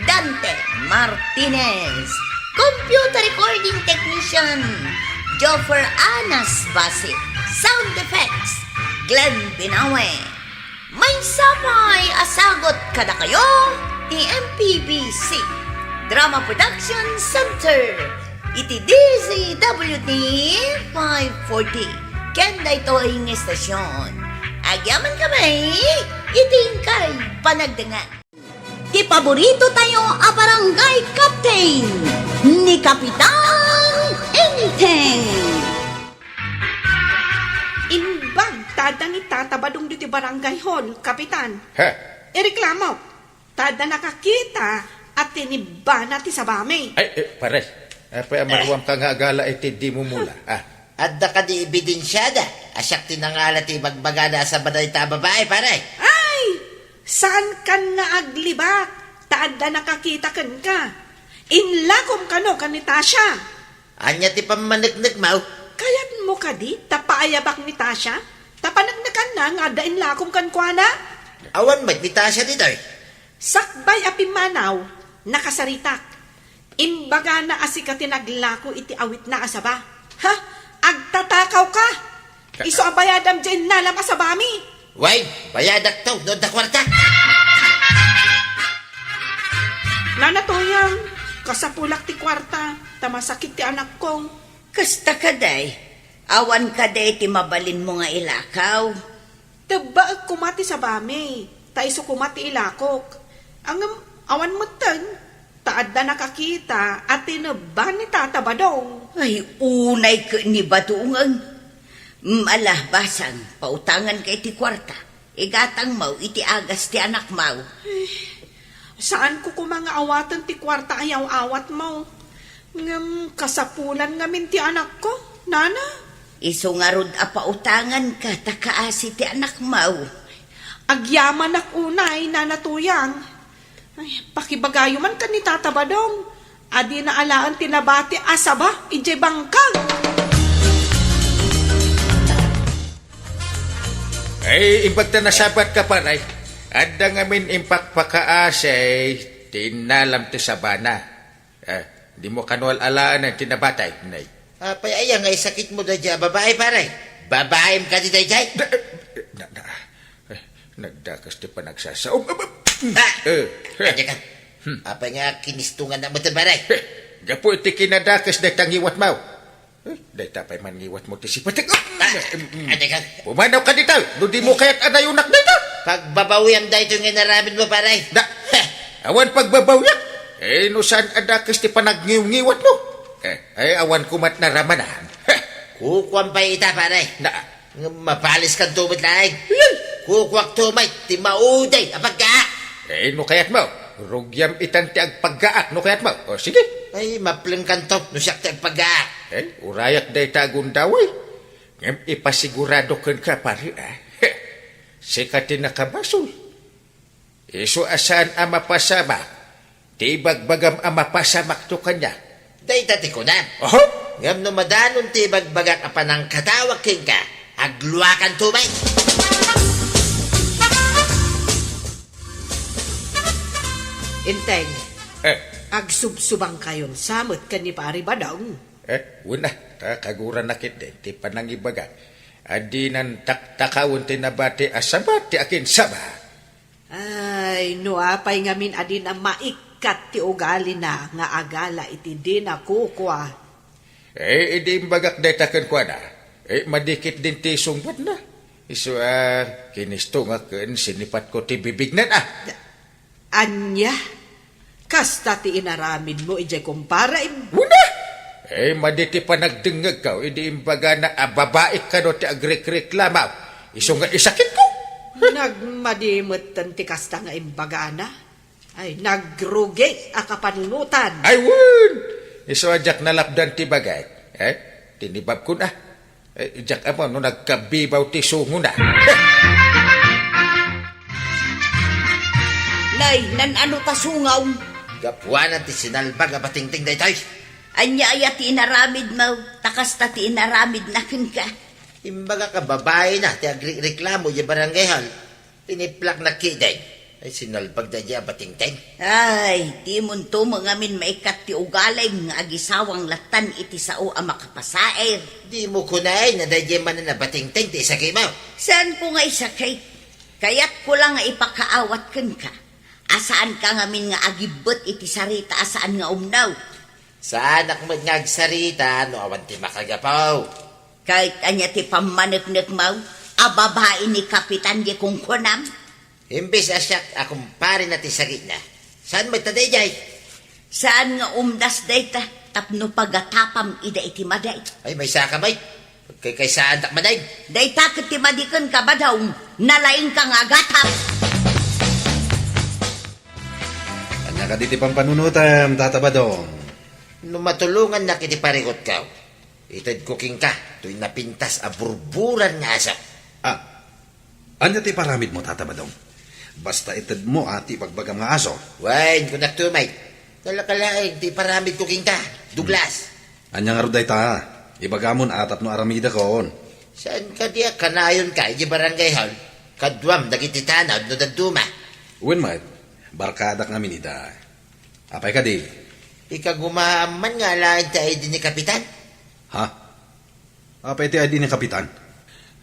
Dante Martinez. Computer recording technician, Joffer Anas Basi. Sound effects, Glenn Binawe. Maysa pay a sagut kadakayo ti M P B C Drama Production Center iti D Z W T five forty. Ken daytoy nga estasyon, agyamankami iti inkay panagdengngeg. Ti paborito tayo a barangay captain, ni Kapitan Enteng. Imbag ta adda ni Tata Badong ditoy barangay hall, Kapitan. Ha? Ireklamo ta adda nakakita a tinibbana ti sabami. Ay, eh, pare, apay a maruamka nga agala iti di mumula? Ah. Adda kadi ebidensiada a siak ti nangala ti ibagbagana a saba dayta a babai, pare? Ay! Saankan nga aglibak ta adda nakakita kenka. Inlakom kano ken ni Tasha. Ania ti pammaneknekmo? Kayatmo kadi ta paayabak ni Tasha? Ta paneknekanna nga adda inlakom kenkuana? Awan met ni Tasha ditoy. Sakbay a pimmanaw, nakasaritak. Imbagana a sika ti naglako iti awitna a saba. Ha? Agtatakawka! Ka- Isu a bayadam diay innalam a sabami. Wen, bayadakto no adda kuarta. Nana Toyang, kasapulak ti kuarta, ta masakit ti anakko. Kasta kadi, awan kadi ti mabalinmo nga ilakaw? Tebbaek koma ti sabami, ta isu koma ti ilakok. Ngem awan metten, ta adda nakakita a tinebba ni Tata Badong. Ay, unay ket ni Badong. Mm, ala, basang, pautanganka iti kuarta. Igatangmo iti agas ti anakmo. Ay, saanko koma nga awaten ti kuarta a yaw-awatmo. Ngem kasapulan ngamin ti anakko, nana. Isu ngarud a pautanganka ta kaasi ti anakmo. Agyamanak unay, Nana Toyang. Ay, pakibagayo man ken ni Tata Badong a dina alaen ti nabati a saba idiay bangkag. Ay, imbag ta nasabatka, pare. Adda ngamin impakpakaasi ti innalam ti sabana. Eh, dimo kano al-alaen ti nabati, nay. Apay aya nga isakitmo daydiay a babai, pare? Babaim kadi daydiay? Da, eh, na, na, eh, nagdakes ti panagsasaom. Ah! Eh, eh. Ania ka? Hmm. Apay nga kinistongannak met, pare? Eh, gapu iti kinadakes dayta ngiwatmo. Eh, dayta pay man ngiwatmo ti sipatek. Ah! Mm, mm. Ania ka? Pumanawka dita, no dimo kayat a nayonak dayta. Pagbabawiam daytoy nga inaramidmo, pare. Da, heh, awan pagbabawiak. Eh, no saan a dakes ti panagngiwngiwatmo? Eh, ay, awan komat naramanan. Heh. Kukuam pay ita, pare. Na. Ngem mapaliskanto met laeng. Yay! Kukuakto met ti mauday a paggaak. Eh, no kayatmo, rugiam itan ti agpaggaak, no kayatmo. O, sige. Ay, maplengkanto no siak ti agpaggaak. Eh, urayak dayta a gundaway. Ngem ipasigurado kenka, pare, a. Sika ti nakabasol. Isu a saan a mapasamak ti ibagbagam a mapasamakto kaniak. Dayta ti kunam. Oho. Ngem no madanon ti ibagbagak a panangkatawag kenka, agluakanto met. Enteng, eh, agsubsubangkayon sa met ken ni Pari Badong. Eh, wen a, ta kaguranak ketdi ti panangibagak a dinan taktakawen ti nabati a saba ti akinsaba. Ay, no apay ngamin a dina maikkat ti ugalina nga agala iti dina kukua. Eh, idi imbagak dayta kenkuana, eh, madi ketdin ti sungbatna. Isu a, kinistongak ken sinipatko ti bibigna, a. Ania? Kasta ti inaramidmo idiay kumparaem? Wen a! Eh, madi ti panagdengngegko idi imbagana a babaik kano ti agrekreklamo. Isu nga isakitko. Nagmadi metten ti kasta nga imbagana. Ay, nagrugi a kapanunotan. Ay, wen! Isu a diak nalapdan ti bagak. Eh? Tinibabkon, ah. Eh, diak ammo no nagkabibaw ti sungona. Nay, nan-ano ta sungaw? Gapuanan ti sinalbag a batingting daytoy. Ania aya ti inaramidmo? Ta kasta ti inaramidna kenka. Imbagak a babaina ti agrireklamo idiay barangay hall. Tiniplakna ketdin. Ay, sinalbag daydiay a batingting. Ay, dimonto met ngamin maikkat ti ugalim nga agisawang lattan iti sao a makapasair. Dimo kunaen a daydiay manen a batingting ti isakimo. Saanko nga isaki? Kayatko la nga ipakaawat kenka a saanka ngamin nga agibbet iti sarita a saan nga umno. Saanak met nga agsarita no awan ti makagapu. Ket ania ti pammaneknekmo a babai ni Kapitan ti kunkunam? Imbes a siak a kumparena ti sakitna, saan met ta daydiay? Saan nga umdas dayta tapno pagatapam ida iti madi? Ay, maysaka met. Pagkaykaysaantak manen. Dayta ket ti madi kenka, Badong. Nalaingka nga agatap. Ania kadi ti pampanunotam, Tata Badong? No matulongannak iti parikutko, itedko kenka toy napintas a burburan nga aso. Ah, ania ti iparamidmo, Tata Badong? Basta itedmo a ti ibagbagam nga aso. Wen, kunak met. Kalakalaeng ti iparamidko kenka, Douglas. Ania ngarud dayta? Ibagamon a tapno aramidakon. Saan kadi a kanayonka idiay barangay hall? Kaduam dagiti tanod no dadduma. Wen met, barkadak ngamin ida. Apay kadi? Ikagumaam man nga alaen ti I D ni Kapitan? Ha? Apay ti I D ni Kapitan?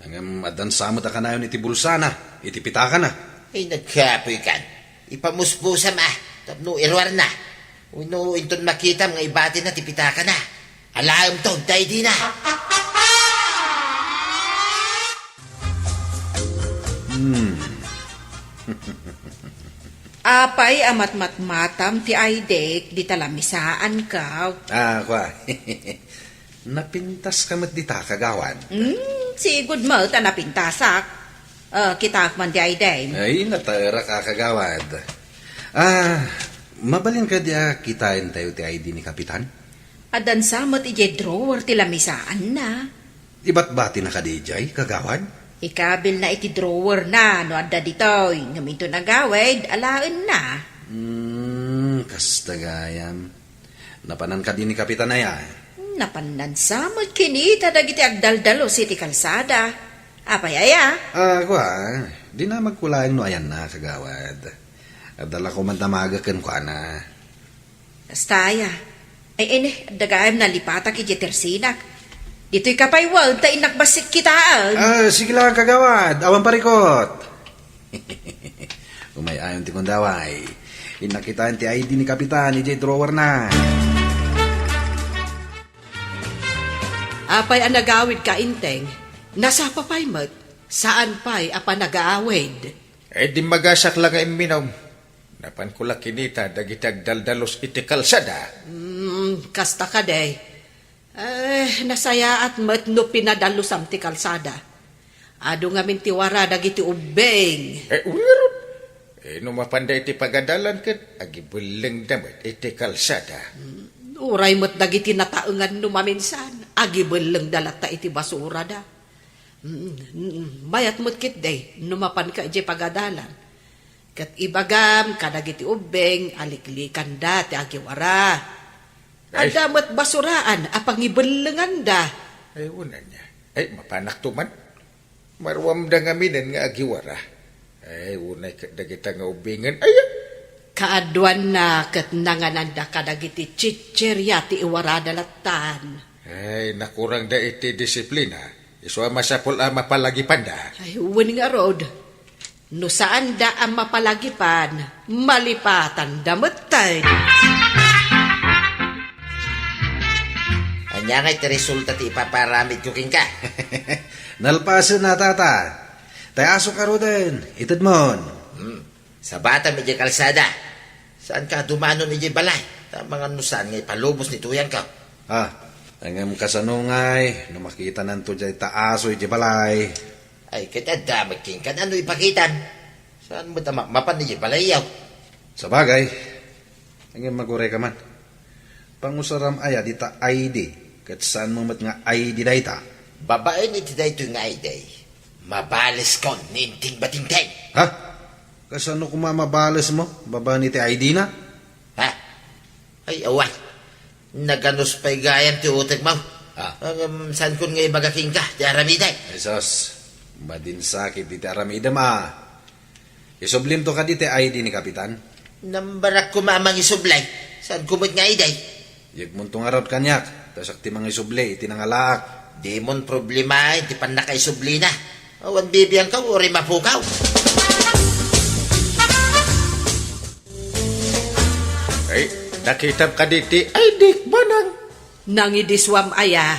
Ngem addan sa met a kanayon iti bulsana, iti pitakana. Ay, nagkapoykan. Ipamusbusam a, tapno iruarna. Wenno inton makitam nga ibatina ti pitakana. Alaemton ti I D-na. Hmm. Apay a matmatmatam ti I D-k dita lamisaanko? Ah, kua. Napintaska met dita, kagawad. Hmm, sigud met a napintasak. Ah, kitaek man ti I D-m. Ay, nataerak a, kagawad. Ah, mabalin kadi a kitaentayo ti I D ni Kapitan? Addan sa met idiay drawer ti lamisaanna. Ibatbatina kadi idiay, kagawad? Ikabilna iti drawerna no adda ditoy, ngem inton agawid, alaenna. Hmm, kasta gayam. Napanan kadi ni Kapitan aya? Napannan sa met kinita dagiti agdaldalus iti kalsada. Apay aya? Ah, kua, dinamagko laeng no ayanna, kagawad. Adda la koma damaga kenkuana. Kasta aya. Ay, ini, adda gayam nalipatak idiay tersinak. Ditoyka pay wen, ta innak bassit kitaen. Ah, sige lang, kagawad. Awan parikot. Umay-ayon ti kundaway. Innak kitaen ti I D ni Kapitan idiay drawerna. Apay a nagawidka, Inteng? Nasapa pay met. Saan pay a panagaawid? Eh, dimmagasak la nga imminum. Napanko la kinita dagiti agdaldalus iti kalsada. Hmm, kasta kadi. Eh, nasayaat met no pinadalusam ti kalsada. Adu ngamin ti wara dagiti ubbing. Eh, ngarud. Eh, no mapanda iti pagadalan ket agibellengda met iti kalsada. Hmm, uray met dagiti nataengan no maminsan, agibellengda latta iti basurada. Mm, mm, mayat met ketdi no mapanka idiay pagadalan. Ket ibagam kadagiti ubbing a liklikanda ti agiwara. Ay. Adda met basuraan a pangibellenganda. Ay, wen ania. Ay, mapanakto man. Maruamda ngaminen nga agiwara. Ay, unay ket dagita nga ubbingen. Ay, ah! Kaaduanna ket nangananda kadagiti tsitseria ti iwarada lattan. Ay, nakurangda iti disiplina. Isu a masapul a mapalagipanda. Ay, wen ngarud. No saanda a mapalagipan, malipatanda metten. Ania ngay ti resulta ti ipaparamidko kenka? Nalpasen a, Tata. Tay asok ngaruden, itedmon. Hmm. Sabatam idiay kalsada. Saanka a dumanon idiay balay? Ta amangan no saan nga ipalubos ni tuyanko. Ah, ngem kasano ngay no makitananto diay ta aso idiay balay? Ay, ket adda met kenka no ipakitam. Saan met a ma-, mapan idiay balayyo? Sabagay, ngem maguray ka man. Pangusaram aya dita I D, ket saanmo met nga I D dayta? Babaen iti daytoy nga I D, mabalesko ni Enteng Batengteng. Ha? Kasano koma mabalesmo babaen iti I D na? Ha? Ay, awan. Naganus pay gayam ti utekmo. Ah. Ngem, saankon nga ibaga kenka ti aramidek. Ay, sus. Madinsakit iti aramidem, a. Isublimto kadi ti I D ni Kapitan? Nambarak koma a mangisubli. Saanko met nga I D? Yegmonto ngarud kaniak, ta siak ti mangisubli iti nangalaak. Dimon problemaen ti pannakaisublina. Awan bibiangkaw uray mapukaw. Ay, nakitam kadi ti I D-k, manang? Nangidisuam aya.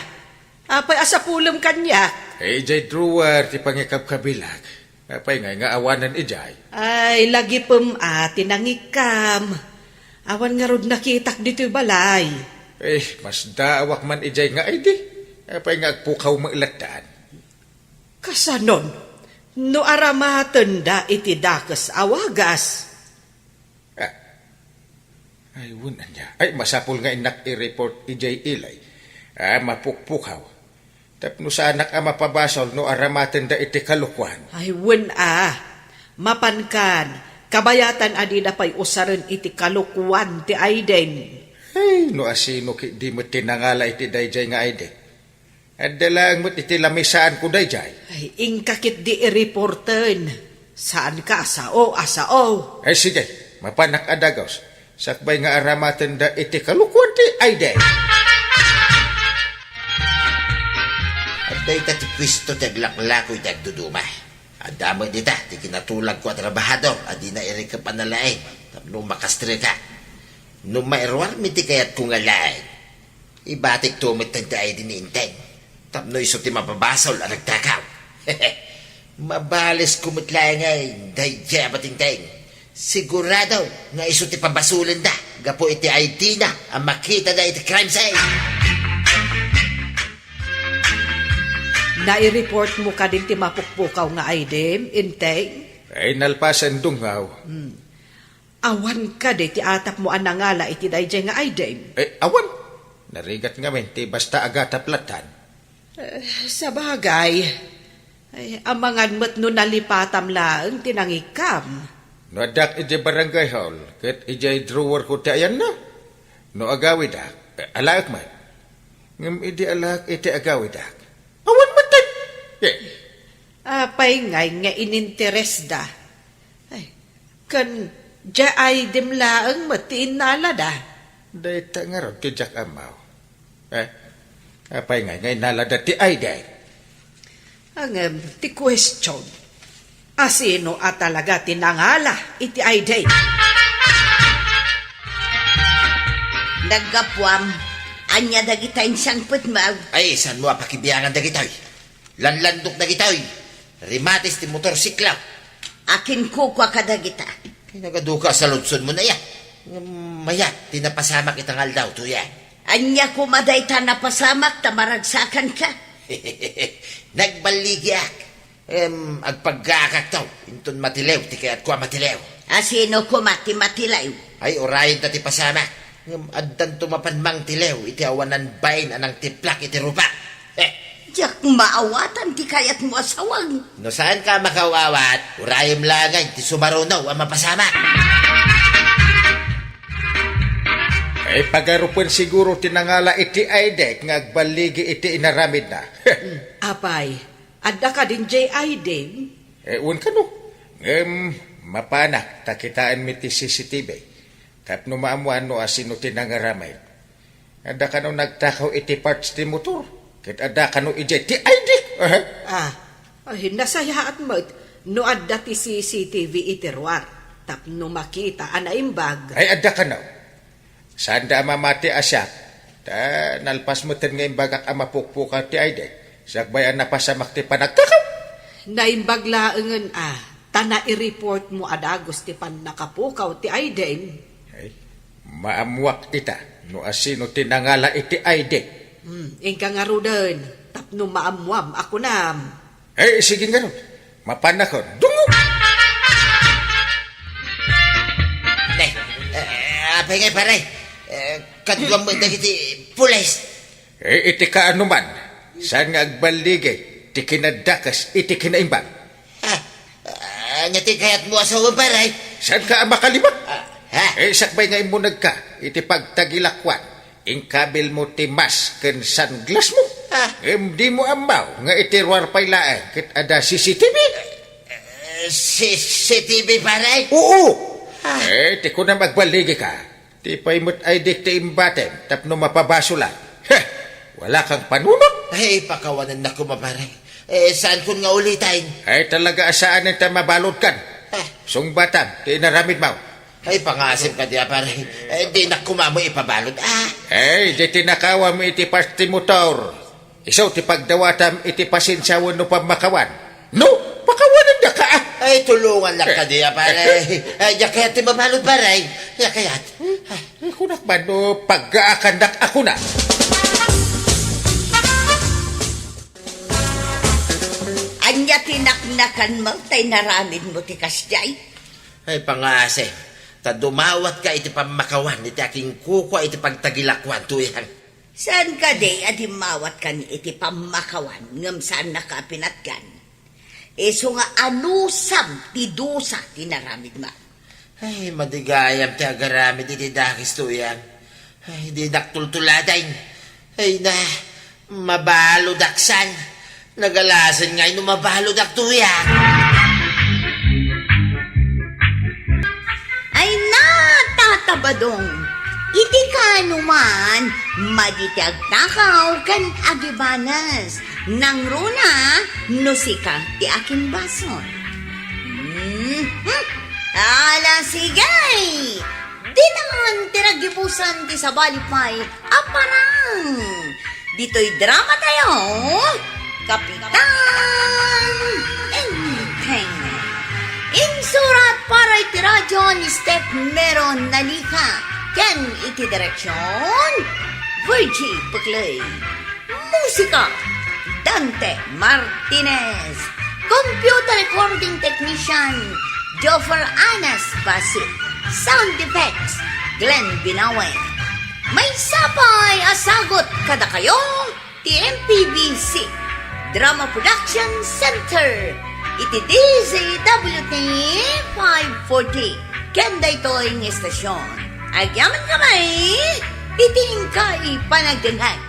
Apay a sapulem kaniak? Ay, idiay drawer ti pangikabkabilak. Apay ngay nga awanen idiay? Ay, lagipem a ti nangikam. Awan ngarud nakitak ditoy balay. Eh, masdaawak man idiay nga I D. Apay nga agpukaw met lattan? Kasanon, no aramatenda iti dakes a wagas? Ah. Ay, wen ania. Ay, masapul nga innak i-report idiay ilay a mapukpukaw. Tapno saanak a mapabasol no aramatenda iti kalokuan. Ay, wen a. Mapankan, kabayatan a dida pay usaren iti kalokuan ti I D-m. Ay, no asino ketdi met ti nangala iti daydiay nga I D? Adda laeng met iti lamisaanko daydiay. Ay, inka ketdi i-reporten. Saanka a sao a sao. Ay, sige, mapanak a dagus. Sakbay nga aramatenda iti kalokuan ti I D. Adda ita ti puesto ti aglaklako iti agduduma. Adda met dita ti kinatulagko a trabahador a dina irikep a nalaing tapno makastreka. No mairuarmi ti kayatko nga laing, ibatikto met ti I D ni Enteng tapno isu ti mapabasol a nagtakaw. Mabalesko met laeng ngay daydiay a Batengteng. Sigurado nga isu ti pabasolenda gapu iti I D-na a makitada iti crime scene. Nai-reportmo kadin ti mapukpukaw nga I D-m, Enteng? Ay, nalpasen dungngaw. Hmm. Awan kadi ti atapmo a nangala iti daydiay nga I D-m? Eh, awan. Narigat ngamin ti basta agatap lattan. Eh, sabagay. Ay, amangan met no nalipatam laeng ti nangikkam. No addak idiay barangay hall, ket idiay drawerko ti ayanna. No agawidak, eh, alaek met. Ngem idi alaek iti agawidak, awan met ti. Eh. Apay ngay nga ininteresda? Ay, ken diay I D-m laeng met ti innalada. Dayta ngarud ti diak ammo. Eh, apay ngay nga innalada ti I D? Ngem ti question, asino a talaga ti nangala iti I D? Naggapuam, ania dagita insangpetmo? Ay, saanmo a pakibiangan dagitoy? Lanlandok dagitoy. Remates ti motorsiklo. Akin kukua kadagita. Ay, nagaduka a saludsodmo aya. Ngem mayat ti napasamak ita nga aldaw, Tuya. Ania koma dayta napasamak ta maragsakanka? Nagballigiak. Em, agpaggaakakto. Inton matilew ti kayatko a matilew. Asino koma ti matilew? Ay, urayenta ti pasamak. Ngem addanto mapan mangtilew iti awanan bain a nangtiplak iti rupa. Eh. Diak maawatan ti kayatmo a sawag. No saanka a makaaw-awat, urayem laeng ti sumaruno a mapasamak. Ay, pagarupen siguro ti nangala iti I D nga agballigi iti inaramidna. Apay, adda kadin diay I D? Eh, wen kano. Ngem, mapanak ta kitaenmi ti C C T V. Tapno maammoan no asino ti nangaramid. Adda kano nagtakaw iti parts ti motor, ket adda kano idiay ti I D. Ah, ay, nasayaat met no adda ti C C T V iti ruar tapno makita a naimbag. Ay, adda kano. Saanda a mamati a siak, ta nalpas metten nga imbagak a mapukpukaw ti I D, sakbay a napasamak ti panagtakaw. Naimbag laengen a, ta nai-reportmo a dagus ti pannakapukaw ti I D. Ay, maammoak ita no asino ti nangala iti I D. Hmm, inka ngaruden, tapno maammoam a kunam. Eh, sige ngarud. Mapannakon. Dungo! Ne, eh, apay ngay, pare? Eh, kaduam met dagiti pulis. Eh, iti kaano man, saan nga agballigi ti kinadakes iti kinaimbag? Ah, ah, ania ti kayatmo a sawen, pare? Saan ka a makalima? Ah, ha? Eh, sakbay nga immuneg ka iti pagtagilakuan, inkabil mo ti mask ken sunglass mo. Ah. Ngem di mo ammo nga iti ruar pay laeng ket adda C C T V. Eh, C C T V, pare? Oo. Ah. Eh, ti kunam agballigi ka. Ti pay met I D ti imbatem tapno mapabasolan. Heh! Wala kang panunot? Ay, pakawanennak koma, pare. Eh, saankon nga uliten? Ay, talaga a saanen ta mabaludkan. Ah. Sungbatam ti inaramidmo. Ay, pangasim kadi a, pare. Eh, dinak koma met ipabalud, ah. Ay, di tinakawam iti parti motor. Isu ti pagdawatam iti pasensia wenno pammakawan. No, pakawanendaka, ah. Ay, tulongannak kadi a, pare. Ay, diak kayat ti mabalud, pare. Diak kayat. Ay, kunak man no paggaakannak a kuna. Ania ti naknakanmo ta inaramidmo ti kasdiay? Ay, pangasim, ta dumawatka iti pammakawan iti akinkukua iti pagtagilakuan, Tuyang. Saan kadi a dimmawatkan iti pammakawan ngem saannaka a pinatgan? Isu nga anusam ti dusa ti inaramidmo? Ay, madi gayam ti agaramid iti dakes, Tuyang. Ay, dinak tultuladen. Ay na, mabaludak san. Nagalasen ngay no mabaludak, Tuyang. Ay na, Tata Badong, iti kaano man, madi ti agtakaw ken agibanes. Nangruna no sika ti akinbasol. Mhm. Ala, sige! Ditan ti naggibusan ti sabali pay a parang. Ditoy dramatayo, Kapitan Enteng. Insurat para iti radio ni Steph Mero Nalica ken iti direksion, Virgie Peclay. Musika, Dante Martinez. Computer recording technician, Joffer Anas Basit. Sound effects, Glenn Binawe. Maysa pay a sagut kadakayo ti M P B C Drama Production Center iti D Z W T five forty ken daytoy nga estasion. Agyamankami iti inkay panagdengngeg.